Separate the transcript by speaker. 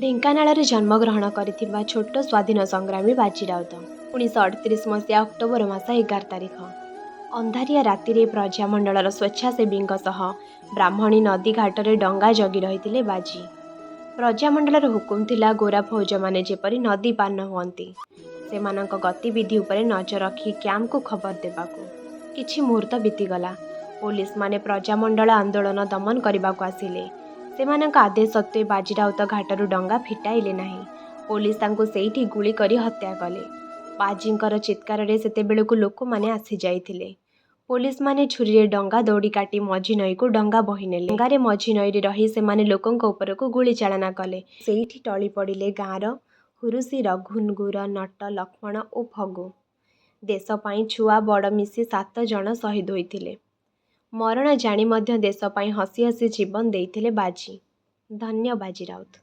Speaker 1: ଢେଙ୍କାନାଳରେ ଜନ୍ମଗ୍ରହଣ କରିଥିବା ଛୋଟ ସ୍ୱାଧୀନ ସଂଗ୍ରାମୀ ବାଜି ରାଉତ। 1938 ମସିହା ଅକ୍ଟୋବର ମାସ 11 ତାରିଖ ଅନ୍ଧାରିଆ ରାତିରେ ପ୍ରଜାମଣ୍ଡଳର ସ୍ୱେଚ୍ଛାସେବୀଙ୍କ ସହ ବ୍ରାହ୍ମଣୀ ନଦୀ ଘାଟରେ ଡଙ୍ଗା ଜଗି ରହିଥିଲେ ବାଜି। ପ୍ରଜାମଣ୍ଡଳର ହୁକୁମ ଥିଲା, ଗୋରା ଫୌଜମାନେ ଯେପରି ନଦୀ ପାର ନ ହୁଅନ୍ତି, ସେମାନଙ୍କ ଗତିବିଧି ଉପରେ ନଜର ରଖି କ୍ୟାମ୍ପକୁ ଖବର ଦେବାକୁ। କିଛି ମୁହୂର୍ତ୍ତ ବିତିଗଲା। ପୋଲିସମାନେ ପ୍ରଜାମଣ୍ଡଳ ଆନ୍ଦୋଳନ ଦମନ କରିବାକୁ ଆସିଲେ। ସେମାନଙ୍କ ଆଦେଶ ସତ୍ତ୍ୱେ ବାଜି ରାଉତ ଘାଟରୁ ଡଙ୍ଗା ଫିଟାଇଲେ ନାହିଁ। ପୋଲିସ ତାଙ୍କୁ ସେଇଠି ଗୁଳି କରି ହତ୍ୟା କଲେ। ବାଜିଙ୍କର ଚିତ୍କାରରେ ସେତେବେଳକୁ ଲୋକମାନେ ଆସିଯାଇଥିଲେ। ପୋଲିସମାନେ ଛୁରୀରେ ଡଙ୍ଗା ଦଉଡ଼ି କାଟି ମଝି ନଈକୁ ଡଙ୍ଗା ବହିନେଲେ। ଡଙ୍ଗାରେ ମଝି ନଈରେ ରହି ସେମାନେ ଲୋକଙ୍କ ଉପରକୁ ଗୁଳି ଚାଳନା କଲେ। ସେଇଠି ଟଳି ପଡ଼ିଲେ ଗାଁର ହୁରୁଷି, ରଘୁ, ନଗୁର, ନଟ, ଲକ୍ଷ୍ମଣ ଓ ଫଗୁ। ଦେଶ ପାଇଁ ଛୁଆ ବଡ଼ ମିଶି ସାତ ଜଣ ଶହୀଦ ହୋଇଥିଲେ। ମରଣ ଜାଣି ମଧ୍ୟ ଦେଶ ପାଇଁ ହସି ହସି ଜୀବନ ଦେଇଥିଲେ ବାଜି। ଧନ୍ୟ ବାଜି ରାଉତ।